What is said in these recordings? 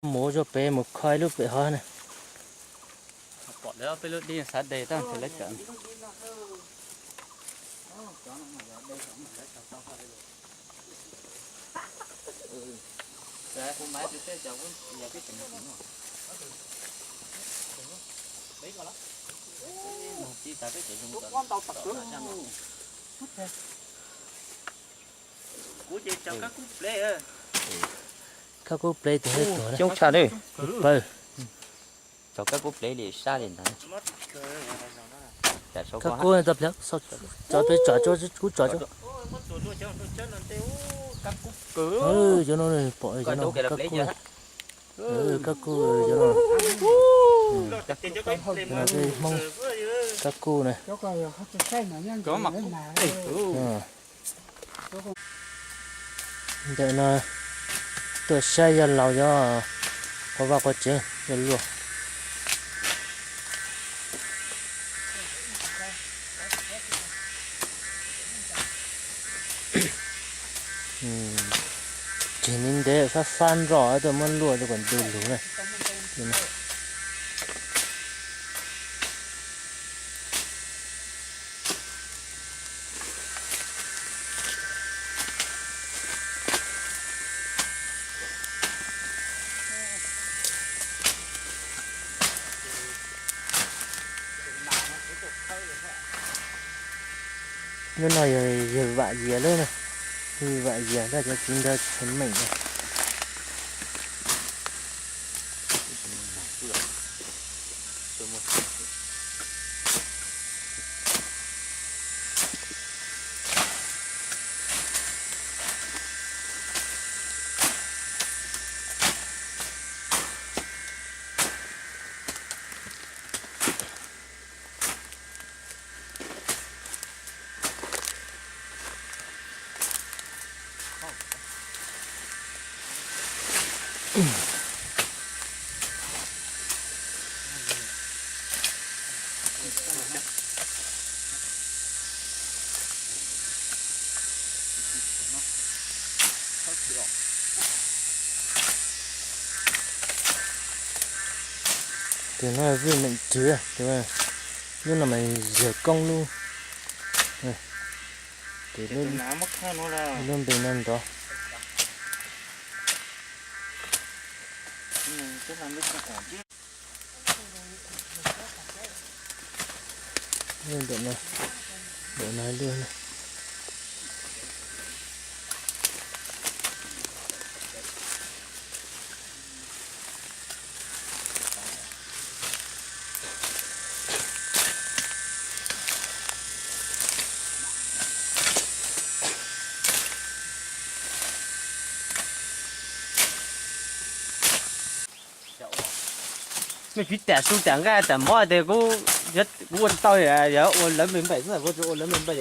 Mus rau pem mus kho ib lub pem hov na. Pom lawv peb lub dib xav de tag nrho lawv cov. Kuv ces tso kab kub plev. Kab kub plev tus hib tus na. Coob tshaj ne. Pawg. Tso kab kub plev li sab li ntawd. Kab kub tso pem, tso pem tso, kub tso tso. Cov no pom cov no kab kub. Kab kub cov no. Hmoob kab kub na. Ntawm no tuaj saib yog laus yog qhov vaj qhov tsev yog luaj. Tsev ntev ntev fab fab nroj tuaj muab luaj rau kom ntu lug na. Hnub no yog yawg Vam Yias lawm na, yawg Vam Yias nrog cov txiv ntawd tshwm meem na. Tus no Vij Meem Trwv, tus no mas yawg koob lub, tus lub npe no nrov. Ntawm no, ntawm no luaj na. Nej tsis tam su tam nqaij tam mob tias kuv, kuv ua tau, yog ua lawv me npaim xwb, kuv tsis ua lawv me npaim.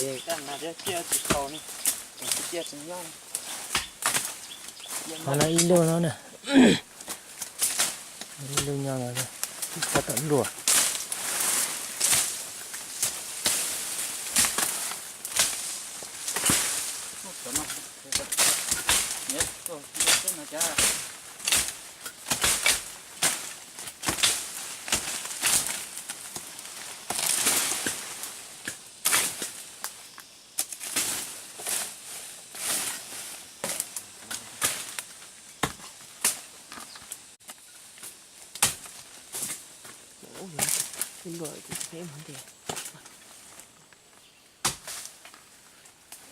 Qhov no ib lub no na. Ib lub nyob no, tab tom luaj.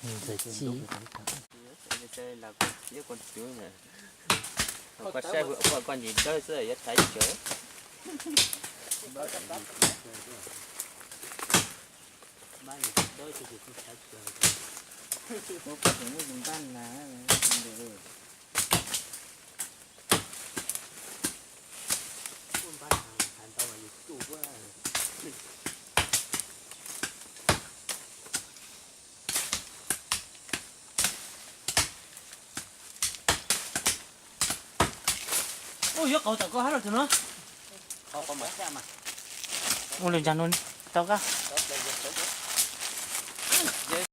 Ntxawm ci. Koj saib, koj ntim dawb xwb yuav thaiv tsawv. Ua yuav qauv tom koj hab los tus no. Ua lwm ntag no tau kab.